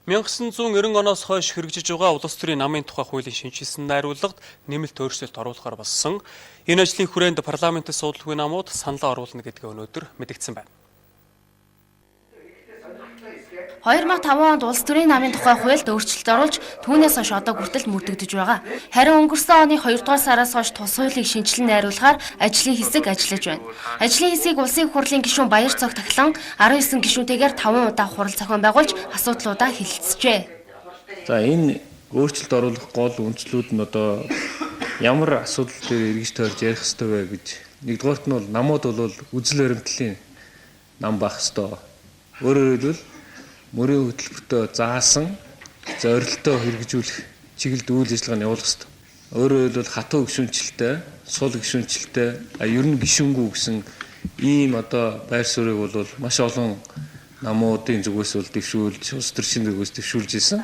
1990 оноос хойш хэрэгжиж байгаа улс төрийн намын тухай хуулийн шинэчилсэн найруулгад нэмэлт өөрчлөлт оруулахар болсон. Энэ ажлын хүрээнд парламентын суудлгүй намууд саналаа оруулна гэдгээ өнөөдөр мэдэгдсэн байна. 2005 онд улс төрийн намын тухай хуульд өөрчлөлт оруулж түүнээс хойш одоо хүртэл мөрдөгдөж байгаа. Харин өнгөрсөн оны 2 дугаар сараас хойш тус хуулийг шинэчлэн найруулахаар ажлын хэсэг ажиллаж байна. Ажлын хэсгийг Улсын их хурлын гишүүн Баяр Цог тахилан 19 гишүүнтэйгээр 5 удаа хурал зохион байгуулж асуудлуудаа хэлэлцжээ. За, энэ өөрчлөлт оруулах гол үндслүүд нь одоо ямар асуудал дээр эргэж тойрж ярих ёстой вэ гэж, нэгдүгээрт нь бол намууд бол үзэл баримтлалын нам байх ёстой. Өөрөөр хэлбэл, мөрийн хөтөлбөртөө заасан зорилтоо хэрэгжүүлэх чиглэлд үйл ажиллагааг явуулах ёстой. Өөрөөр хэлбэл, хатуу гишүүнчлэлтэй, сул гишүүнчлэлтэй, ер нь гишүүнгүй гэсэн ийм одоо байр суурийг бол маш олон намуудын зүгээс бол дэвшүүлж, улс төрчийн зүгээс дэвшүүлж ирсэн.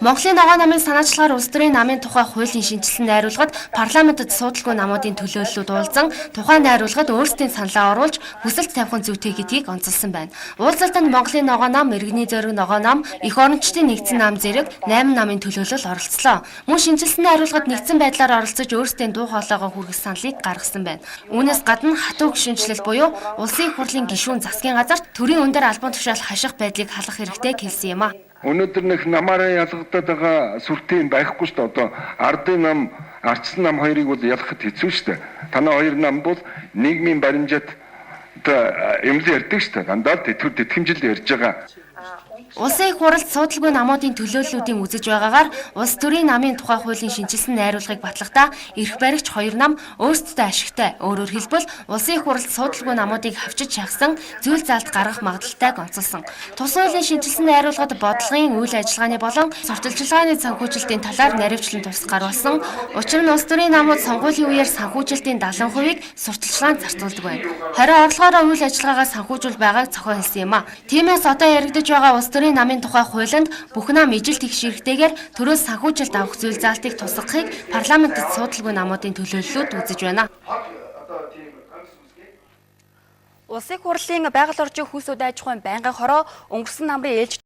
Монголын ногоон намын санаачлагаар улс төрийн намын тухай хуулийн шинэчилсэн найруулгад парламентэд суудалгүй намуудын төлөөллүүд уулзан тухайн найруулгад өөрсдийн саналаа оруулж хүсэлт тавих нь зүйтэй гэдгийг онцолсон байна. Уулзалтанд Монголын ногоон нам, Иргэний зориг ногоон нам, Эх орончдын нэгдсэн нам зэрэг 8 намын төлөөлөл оролцлоо. Мөн шинэчилсэн найруулгад нэгдсэн байдлаар оролцож өөрсдийн дуу хоолойгоо хүргэх саналыг гаргасан байна. Үүнээс гадна хатуу гишүүнчлэл буюу Улсын их хурлын гишүүн засгийн газарт төрийн өндөр албан тушаал хаших байдлыг халах хэрэгтэй хэлсэн юм а. Өнөөдөр нэг намаараа ялгагдаад байгаа сүртэй юм байхгүй шүү дээ. Одоо ардын нам, ардчсан нам хоёрыг бол ялгахад хэцүү шүү дээ. Танай хоёр нам бол нийгмийн баримжаат одоо юм л ярьдаг шүү дээ. Дандаа л тэтгэвэр тэтгэмжил ярьж байгаа. Улсын их хурлд суудалгүй намуудын төлөөллүүдийн үзэж байгаагаар улс төрийн намын тухай хуулийн шинэчилсэн найруулгыг батлахдаа эрх баригч хоёр нам өөрсдөдөө ашигтай. Өөрөөр хэлбэл, Улсын их хурлд суудалгүй намуудыг хавчиж шахсан зүйл заалт гаргах магадлалтайг онцолсон. Тус хуулийн шинэчилсэн найруулгад бодлогын, үйл ажиллагааны болон сурталчилгааны санхүүжилтийн талаар наривчлан тусгаар болсон. Учир нь улс төрийн намууд сонгуулийн үеэр санхүүжилтийн 70%-ийг сурталчилгаанд зарцуулдаг байна. Харин орлогоороо үйл ажиллагаагаа санхүүжүүл байгааг зохион хэлсэн юм а. Тиймээс одоо яригдаж байгаа улс төрийн намын тухай хуулинд бүх нам ижил тэгш эрхтэйгээр төрөөс санхүүжилт авах зүйл заалтыг тусгахыг парламентэд суудалгүй намуудын төлөөллүүд үзэж байна. Улсын их хурлын байгаль орчин хүйсүүд аж ахуйн байнгын хороо өнгөрсөн намрын ээлж